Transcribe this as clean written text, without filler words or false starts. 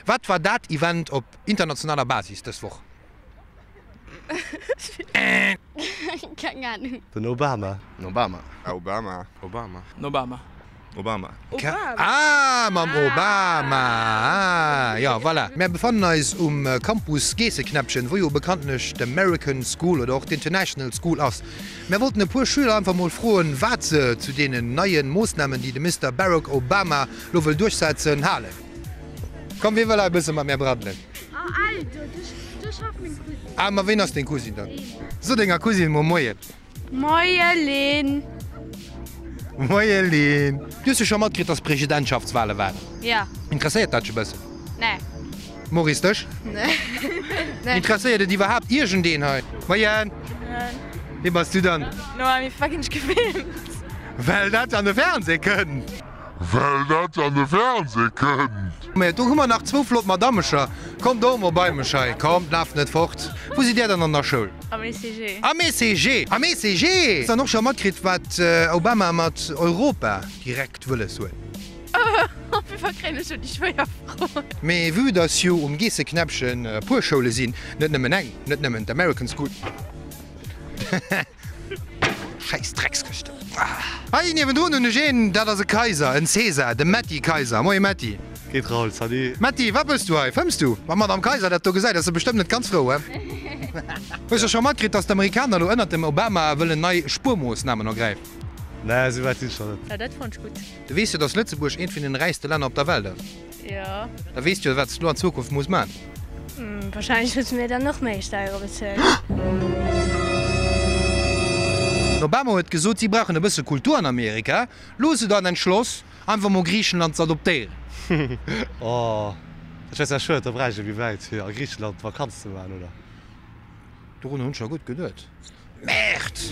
Wat war dat Event op internationaler Basis dës Woch? Keng Ahnung. Den Obama. Den Obama. Obama. Obama. Den Obama. Obama. Ah, mam Obama! Ah, jo, voilà. Mär befannen eis um Campus Geesseknäppchen, wou jo bekanntlech d'American School oder och d'International School ass. Mär wollten e puer Schüler einfach mol froen, wat se zu deenen neien Moossnamen, déi de Mister Barack Obama lo wëll duerchsetzen, halen. Komm, wie wëll hei e bësse mat mär braddelen? Ah, ma ween ass deng Cousine dann? So denger Cousine mol Moien. Moie Lynn. Moie Lynn. Du hues jo scho matkritt, dass Presidentschaftswale waren? Ja. Interesséiert dat dech e bëssen? Nee. Maurice, dech? Nee. Nee. Interesséiert et iwwerhaapt iergendeen hei? Moien. Moien. Wie bass du dann? Noah, firwat ginn ech gefilmt? Well dat an de Fernseh kënnt. Well dat an de Fernseh kënnt. Mä do hu mer nach zwou flott Madammecher. Kommt och emol bei mech hei. Kommt, laaft net fort. Wou sidd Där dann an der Schoul? Am ECG. Am ECG! Am ECG! Hues dann och scho matkritt, wat Obama mat Europa direkt wëlles huet? Op jidde Fall kréien ech jo déi schwéier Froen. Mee vue dass jo um Geesseknäppchen e puer Schoule sinn, net nëmmen eng, net nëmmen d'American School. Schäiss Dreckskëscht. Hei niewendrun hunn ech een, dat ass e Kaiser, en Cäsar, de Metty Kaiser. Moie Metty. Geet Raoul, salut. Metty, wat mëss du hei? Fëmms du? Wann d'Madame Kaiser dat do gesäit, ass se bestëmmt net ganz frou, he? Hues de scho matkritt, dass d'Amerikaner elo ënnert dem Obama wëllen nei Spuermoossnamen ergräifen? Nee, esou wäit sinn ech nach net. Jo, dat fonnt ech gutt. Du weess jo, dass Lëtzebuerg eent vun den räichste Länner op der Welt ass. Jo. Da weess du jo, wat s du an Zukunft muss man. Wahrscheinlech musse mir dann och méi Steiere bezuelen. Den Obama huet gesot, si brauchen e bësse Kultur an Amerika. Lo hu se dann entschloss, einfach mol Griichenland z'adoptéieren. Oh, dat wär zwar schued, da bräicht ech méi wäit fir a Griichenland Vakanz ze maachen, oder? Dorun hunn ech scho gutt geduet. Merde!